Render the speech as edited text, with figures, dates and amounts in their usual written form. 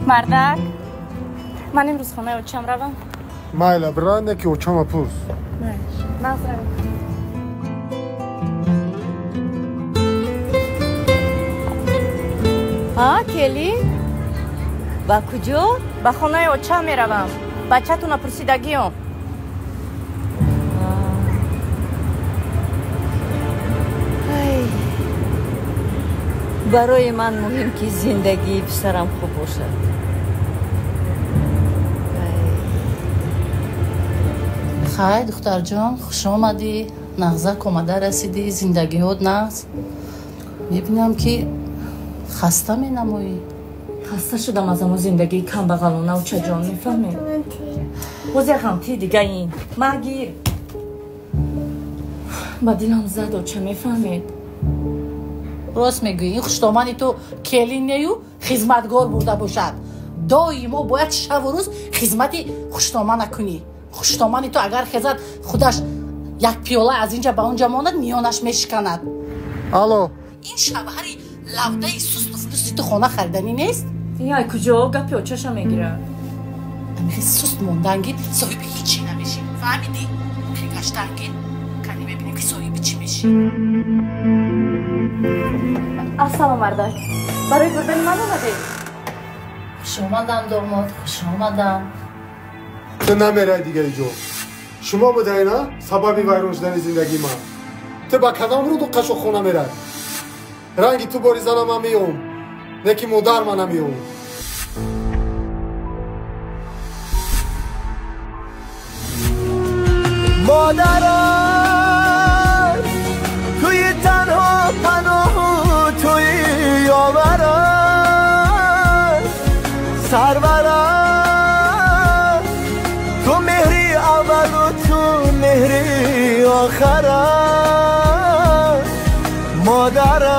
Мардак, ман имрӯз хонаи очам равам. Майла, бира, не ки очама пурс. Нағз равам. А, келин? Ба куҷо? Ба хонаи очам меравам. Бачатона пурсидагиём. Барои ман муҳим ки зиндагии писарам хуб бошад. Хай, духтарҷон, хуш омадӣ. Нағзак омада расидӣ, зиндагиҳот нағз. Мебинам ки хаста менамоӣ. Хаста шудам аз амо зиндагии камбағалона, очаҷон, мефаҳмед? Боз як ғамтии дига ин. Магир. Ба дилам зад, оча, мефаҳмед? Рост мегӯӣ, ин хуштомани ту келин нею хизматгор бурда бошад. Доимо бояд шаву рӯз хизмати хуштомана кунӣ. Хуштомани ту агар хезад, худаш як пиёла аз инҷа ба онҷа монад, миёнаш мешиканад. Алло. Ин шавҳари лавдаи сусту флусти ту хона хариданӣ нест? Ин ай куҷо гапи очаша мегирад? Амихи суст монданги соҳиби ҳичи намешӣ. Фаҳмидӣ? Гаштанги кани мебинем ки соҳиби чӣ мешӣ. Ассалом, мардак. Барои бурдани ман омадед? Хуш омадам, домод, хуш омадам. Ту намерай дигари ҷо. Шумо будаина сабаби вайрон шудани зиндагии ман. Ту ба кадом руду қашоқхона мерай? Ранги ту бори зана ман меём, не ки модар ман намеём. Модарам, туи танҳо паноҳу туи ёварам, сарварам, ту меҳри аввалу ту меҳри охарам, модарам.